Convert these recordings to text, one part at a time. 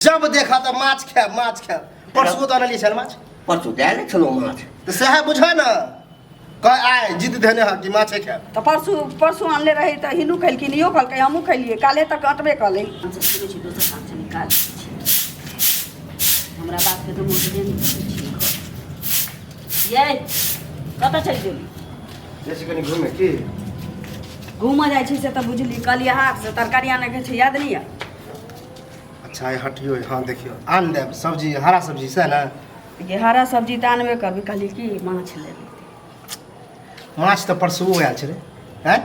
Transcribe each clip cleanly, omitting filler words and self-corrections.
जब देखा तऽ माछ खायब माछ खायब। परसुओ तऽ अनलियै छल माछ। परसू तऽ आयल छलहुँ माछ। तऽ सएह बुझऽ ने, कह आइ जिद धेने हँ कि माछे खायब। तऽ परसू परसू आनले रहै तऽ हिनू खेलखिन, इहो कहलकै, हमहूँ खेलियै, काल्हे तक अटबे कलै। हमसब सुनै छी दोसर कामसँ निकाल दै छी, हमरा बापके तऽ मोटरे नहि करै छी घर। यै, कतऽ चलि गेली? जाइ छी कनि घूमे। की घूमऽ जाइ छी से तऽ बुझली। कहलियै हाटसँ तरकारी आनैके छै, याद नहि यऽ? अच्छा, हटियो। हाँ, देखियो, आन देब सब्जी, हरा सब्जी से ने। ये हरा सब्जी तऽ आनबे करबै। कहली कि माछ लेबै। माछ तऽ परसू आयल छलै हैं।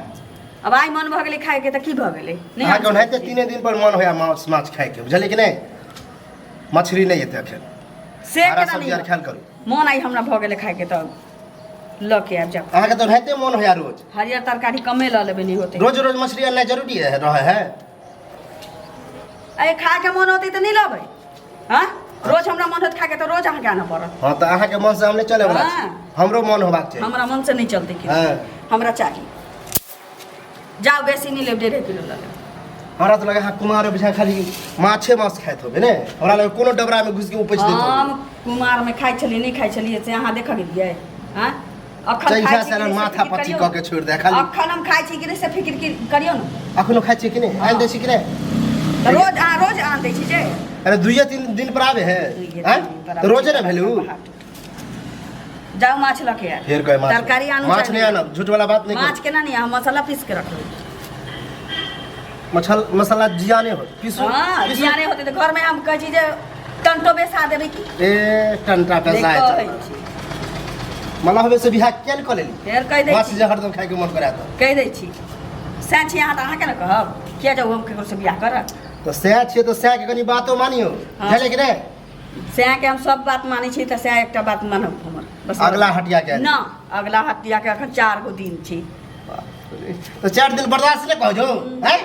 अब आइ मन भऽ गेलै खायके तऽ की भऽ गेलै? नहि, अहाँके ओनाहिते 3 दिन पर मन होया माछ माछ खायके, बुझलियै कि नहि? मछली नहि एतै अखन। से हरा केना सब्जी नहि आर खायल करू। मन आइ हमरा भऽ गेलै खायके तऽ लऽ के आबि जाउ। अहाँके तऽ ओनाहिते मन होया रोज। हरियर तरकारी कमे लऽ लेबै, नहि होतै। रोज रोज मछली आननाइ जरूरी है रहै है? अरे, खायके मन होतै तऽ नहि लेबै? हँ, रोज हमरा मन होत खायके तऽ रोज अहाँके आनऽ पड़त? हाँ, तऽ अहाँके मन से हम नहि चले वाला छी। हमरो मन होबाक चाही। हमरा मन से नहि चलतै कि। हमरा चाही। जाउ, बेसी नहि लेब, 1.5 किलो लऽ लेब। हमरा तऽ लगे अहाँ कुमार बुझा खाली माछे माछ खाइत होबै ने। हमरा लगे कोनो डबरामे घुसि के उपैच दैत होबै। हम कुमारमे खाइ छलियै, नहि खाइ छलियै से अहाँ देखऽ गेलियै? हँ, अखन खाइ जहिया छी से कि नहि से माथा फिकिर पच्ची करियौ कऽ के छोड़ि दे खाली। अखन हम खाइ छी कि नहि से फिकिर करियौ ने। अखनो खाइ छियै कि नहि? आनि दै छी कि नहि? तऽ रोज अहाँ रोज आन दै छी जे। अरे, 2-3 दिन पर आबे है। दुइये आँय? तीन दिन पर तऽ रोजे ने भेलै उ। जाउ, माछ लऽ के आयल। फेर कहे माछ। तरकारी आनू। माछ चाहे नहि आनब, झूठ वाला बात नहि। माछ केना नहि? अहाँ मसाला पीस के रखबै। मछल मसाला जियाने होत, पीसू। पीसू। जियाने होतै तऽ घरमे हम कहै छी जे टंटो बेसा देबै की। ए, टंटा नहि पैसा कहै छी। मल्लाह से बियाह किया नहि कऽ लेली? फेर कहि दै माछ छी। जे हरदम खायके मन करै तऽ। कहि दै छी। सएह छी अहाँ तऽ अहाँ केना कहब? किया जाउ हम ककरो से बियाह करब? तऽ सएह छियै तऽ सएहके कनि बातो मानियौ। बुझलियै कि नहि? सएहके हम सब बात मानै छी तऽ सएह एकटा बात मानब हमर बस। अगला हटिया के। ना, अगला हटिया के अखन 4 गो दिन छै। तऽ 4 दिन बर्दाश्त नहि कहै छौ हैं?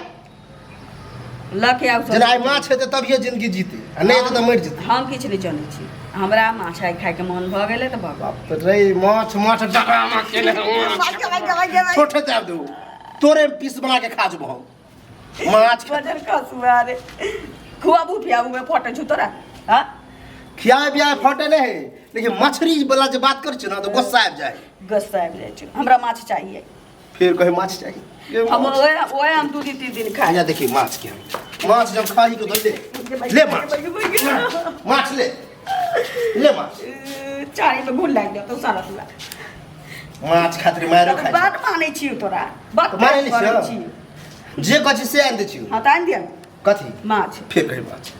लऽ के आउ सब। जेना आइ माछ हेतै तभिए जिंदगी जीतै आ नहि हेतै तऽ मरि जेतै। हम किछु नहि जनै छी। हमरा माछ आइ खायके मन भऽ गेलै तऽ भऽ गेल। बाप रे, माछ माछ डरामा केने। छोटे दाब दू, तोरे पीस बना के खा जेबो हम माछ। बजर कसुआ रे, खुआबू पियाबू में फटे छु तोरा? हाँ? खियाए बियाए फटे नहीं है, लेकिन मछली वाला जे बात कर ना तो गुस्सा आबि जाए। गुस्सा आबि जाइ छै। हमरा माछ चाहिए। फिर कहे माछ चाहिए ये। हम माछ। ओए ओए हम 2 दिन 3 दिन खाए। यहाँ देखिए माछ के, माछ जब खाही को तो ले ले माछ, माछ ले ले माछ। चारी में घुल लागि जातो सारा पूरा। माछ खातिर मारो खाइ छै। बात मानै छी तोरा, बात मानै नहि करै छियौ? छी। जे कहै छी से आनि दै छियौ। हाँ, तऽ आनि दिअ। कथी? माछ। फिर कही माछ।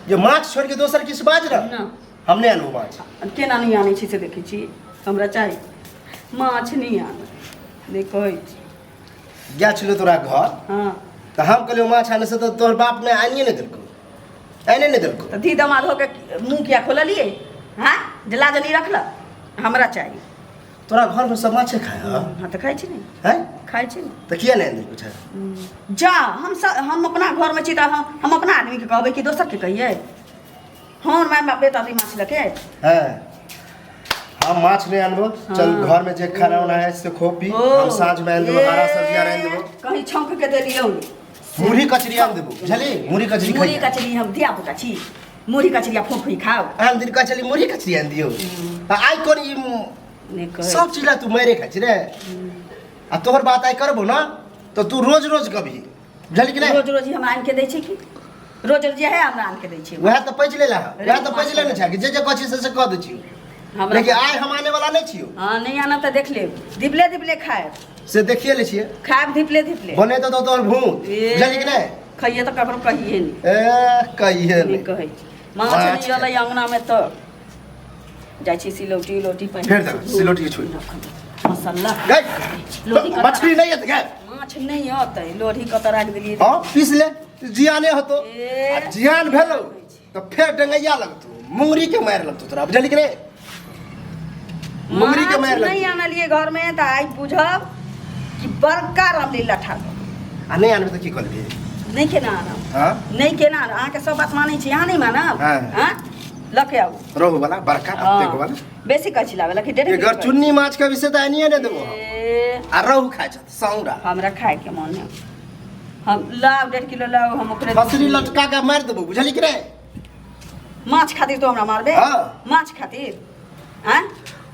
जे माछ छोड़ के दोसर किछु बाज रह। ना। हम नहि आनबो माछ। केना नहि आनै छी से देखै छी। हमरा चाही माछ। नहि आनै, नहि कहै छी। गेल छलियौ तोरा घर। तऽ हम कहलियौ माछ आनै से तऽ तोहर बाप ने आनिए नहि देलकौ, आनिए नहि देलकौ। तऽ धी दमाद होके मुँह किया खोललियै? हाँ, जे लाज नहि रखलक। हमरा चाही। तोरा घरमे सब माछे खाय हँ? हाँ, तऽ खाइ छी ने। हैं? खाइ छी ने। तऽ किया नहि आनि देलकौ छै? जा, हम हम अपना घरमे छी तऽ हम अपना आदमीके कहबै कि दोसरके कहियै? हमर माय बाप बेटा माछ लऽ के। हैं, हम माछ नहि आनबो। चल, घर में जे खाना उना है से खो पी। हम साँझ में आनि देबो, हरा सब्जी आर आनि देबो। कहीं छौंक के देलियौ ने। मुरही कचरी आनि देबो, बुझली? मुरही कचरी। मुरही खाइए। कचरी? हम धिया पुता छी? मुरही कचरी आ फोफी खाउ? आन दिन कहै छली मुरही कचरी आनि दियौ आ आइ कोन ई? नहि कहै। सब चीज ला तू मारे खाइ छी रे। आ तोहर बात आइ करबो ना तऽ तू रोज रोज कभी, बुझली कि नहि? रोज रोज हमरा आनि के दै छै की? रोज रोज है हमरा आनि के दै छै? वएह तऽ पैच लेला, वएह तऽ पैच लेने छै कि जे जे कहै छी से से कऽ दै छियौ। हमरा लेकिन आइ हम आने वाला नहि छियौ। हाँ, नहि आनब तऽ देख लेब, धिपले धिपले खायब। से देखिए लै छियै। खायब धिपले धिपले। बनेतौ तऽ तोहर भूत, बुझली कि नहि? खइए तऽ ककरो कहिए नहि। ए, कहिए नहि। नहि। कहै छी माछ माछ नहि अलै अंगनामे तऽ जाइ छी सिलौटी उलौटी पहिने। फेर देख, सिलौटी के छोड़ि। मसाला गै लोढ़ी कतऽ? मछली नहि एतै गै। माछ नहि अतै, लोढ़ी कतऽ राखि देलियै? हाँ, पीस ले, जियाने होतो। ए। आ जियान भेलो तऽ फेर डेंगैया लगतो, मुंगरी के मारि लगतो तोरा, बुझली कि नहि? मुंगरी के माछ मारि नहि लगतो। आनलियै घरमे तऽ आइ बुझब कि बड़का रामलीला ठाकुर। आ नहि आनबै तऽ की कऽ लेबही? नहि केना आनब? हाँ? नहि केना आनब? अहाँके सब बात मानै छी, अहाँ नहि मानब? हाँ, लऽ के आउ। रोहु वाला बड़का अतेक वाला। बेसी कहै छी लाबे ला कि 1.5 ये किलो? गरचुन्नी माछ के विषय तऽ आनिए नहि देबो हम। ए, आ रोहु खाइ छथि सौरा। हमरा खायके मन है, हम लाउ, 1.5 किलो लाउ, हम ओकरे फसरी लटका के मारि देबो, बुझली कि नहि? माछ खातिर तो हमरा मारबे? हाँ। माछ खातिर आँय?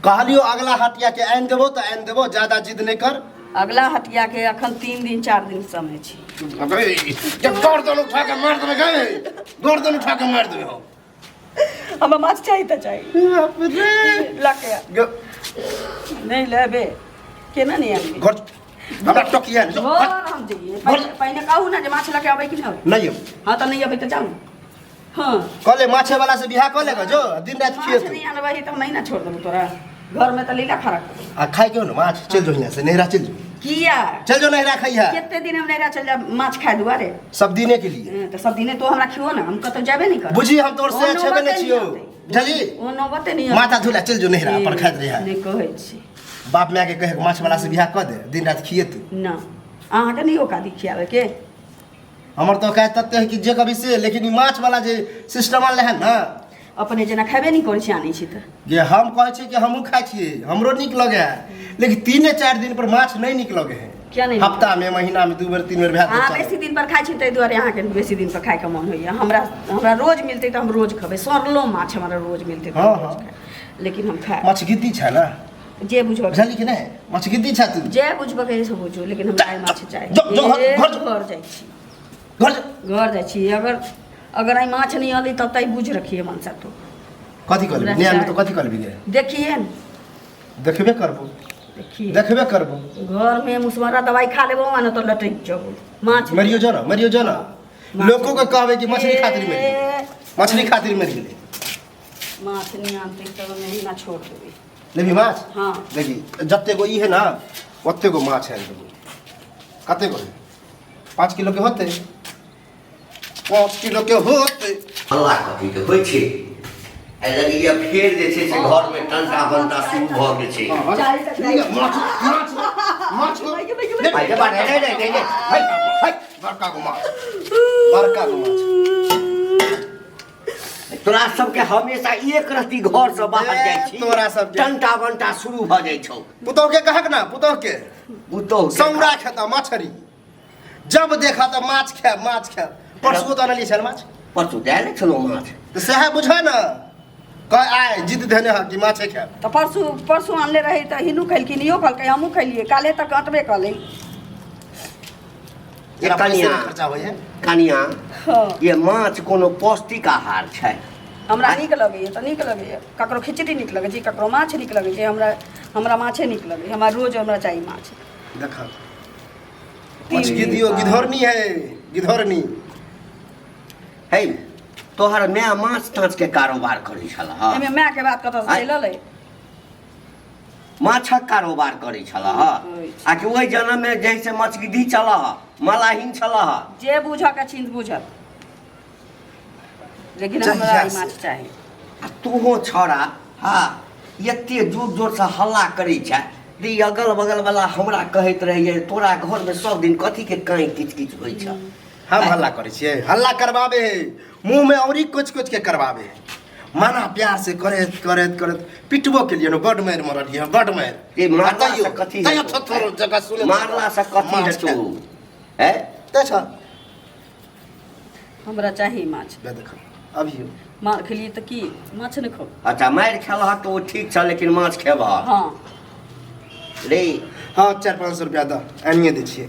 कहलियो अगला हटिया के आनि देबो तऽ आनि देबो, ज्यादा जिद नहि कर। अगला हटिया के अखन 3 दिन 4 दिन समय छै। जब गर्दन उठा के मार देबै गै, गर्दन उठा के मार देबै हम। हमरा माछ चाही तऽ चाही। बाप रे। लऽ के आ। नहि लेबे केना नहि आनबै? घर हमरा टोकिया नहि। घर हम जइए। पहिने कहू ने जे माछ लऽ के अबै कि नहि अबै? नहि अबै। हँ तऽ नहि अबै तऽ जाउ ने। हँ। कहले माछे वाला से बियाह कऽ लेगा जो दिन राति माछ खिएतौ। नहि आनबै तऽ हम नहि छोड़ देबौ तोरा। घरमे तऽ लीला खड़ा कर। आ खाइ के हो ने माछ, चलि जो हियाँ से नैहरा चलि जो। किया? चलि जो नैहरा खइहा। कते दिन हम नैहरा चलि जायब माछ खाय दुआरे? सब दिने के लिए। हँ, तऽ सब दिने तो हमरा खियो ने, हम कतौ जेबे नहि करब। बुझी हम तोर से ओ छेबे नहि नौबते छियौ, नहि बुझली? ओ नौबते नहि अतै। माथा धुला चलि जो नैहरा पर खाइत रहिहा। नहि कहै छी। बाप माय के कहे माछ वाला से बियाह कऽ दे, दिन राति खिएतौ। ना, अहाँके नहि औकात खियाबे के। हमर तऽ औकात तते है कि जे कभी से, लेकिन ई माछ वाला जे सिस्टम आनले है ना, अपने जेना खेबे नहि करै छी, आनै छी तऽ। जे हम कहै छी कि हमहूँ खाइ छियै, हमरो नीक लगै है, लेकिन 3-4 दिन पर माछ नहि नीक लगै है। किया नहि? हफ्ता में महीना में 2 बेर 3 बेर भए अहाँ बेसी दिन पर खाइ छी ताहि दुआरे अहाँके बेसी दिन पर खाइके मन होइए। हमरा हमरा रोज मिलतै तऽ हम रोज खेबै। सड़लो माछ हमरा रोज मिलतै तऽ हँ, हम रोज हँ। खायब, लेकिन हम खायब। माछ गिद्दी छै ने? जे बुझबऽ बुझली कि नहि? माछ गिद्दी छै तू। जे बुझबऽ के से बुझू, लेकिन हमरा आइ माछ चाही। जो, जो, घर, ए, घर जो। घर जाइ छी। घर जो। घर जाइ छी। अगर अगर आइ माछ नहि अलै तब तऽ बुझि रखिए मनसा तू। कथी कहलबी? नहि आनबी तऽ कथी कहलबी गे? देखिए ने। देखबे करबो। देखिए। देखबे करबो। घरमे मुसमरा दवाई खा लेबो आ नहि तऽ लटकि जेबो। माछ मरियो जो ना, मरियो जो ना। लोको के कहबै कि मछली खातिर मरि गेलै, मछली खातिर मरि गेलै। माछ नहि आनतै तऽ महीना छोड़ देबै। लेबही माछ? हाँ। देखी जते गो ई है ना ओते गो माछ आनि देबो। कते गो है? 5 किलो के होतै? 5 किलो के होतै। हल्ला कथी के होइ छै? आइ लगैया फेर जे छै से घर में टंटा बंटा शुरू भऽ गेल छै। माछ माछ माछ भाइ रे, रे, रे, रे, रे, है, है, बड़का गो माछ, बड़का गो माछ। तोरा सबके हमेशा एक रत्ती घर से बाहर जाइ छी, तोरा सबके। टंटा बंटा शुरू भऽ जाइ छौ। पुतोह के कहक ना, पुतोह के। पुतोह के। सौरा खेता मछरी, जब देखा तऽ माछ खायब, माछ खायब। परसुओ तऽ अनलियै छल माछ। परसू दए ने छलहुँ माछ। तऽ सएह बुझ ने, कह आइ जिद धेने हँ कि माछे खायब। तऽ परसू परसू आनले रही तऽ हिनू खेलखिन, इहो कहलकै हमहूँ खेलियै, काल्हे तक अटबे कलै। ये कनिया, खर्चा होइए। कनिया, हँ। ये माछ कोनो पौष्टिक आहार छै? हमरा नीक लगैए तऽ नीक लगैए। ककरो खिचड़ी नीक लगै छै, ककरो माछ नीक लगै छै। हमरा हमरा माछे नीक लगैए। हमरा रोज हमरा चाही माछ। देख माछ गिदियो गिधरनी है, गिधरनी। हे तोहर माय माछ ताछ के कारोबार करै छल? हँ। एहिमे माय के बात कतऽ से आइ- चलि अलै? माछक कारोबार करै छल हँ? आ कि ओहि जन्म में जैसे मछगिद्दी छल हँ, मलाहिन छल हँ? जे बुझऽ के छिन बुझत, लेकिन हमरा ई माछ चाही। आ तोहो छौड़ा हँ एते जोर जोर से हल्ला करै छै रे, ई अगल बगल वाला हमरा कहैत रहैए तोरा घर में सब दिन कथी के काँय किच किच होइ छै। हम हल्ला करै छियै? हल्ला करबाबे है, मुँह में औरी कुछ कुछ के करबाबे है। माना प्यार से करैत करैत करैत पिटबो के लिए बड मारि मरलियै हँ, बड मारि। ए, मारला तैयो से कथी तैयो हेतौ? थोड़ जगह सुनै मारला से कथी माछ हेतौ? खाय। हैं? ते छ। हमरा चाही माछ। बे देख अभियो मार खेलियै तऽ की माछ नहि खाउ? अच्छा मारि खेलह तऽ ओ ठीक छ, लेकिन माछ खेबह? हँ रे। हँ, 400-500 रुपया दऽ आनिए दै छियै।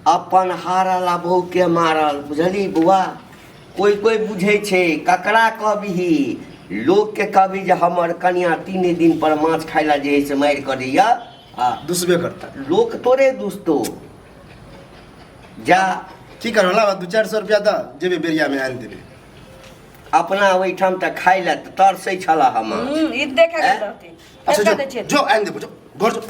अपन हारल आ बहु के मारल, बुझली बौआ? कोइ कोइ बुझै छै। ककरा कहबिही? लोकके कहबी जे हमर कनिया 3 दिन पर माछ खाइ लए जे है से मारि करैया आ दुसबे करता। लोक तोरे दुसतो। जा की करब, लाबा 200-400 रुपया दऽ जेबै बेरियामे आनि देबै। अपना ओहिठाम तऽ खाइ लए तऽ तरसै छलह हम। ई देखै हैं? रहतै। अच्छा फेर जो दै छियै। जो आनि देबो, जो घर जो।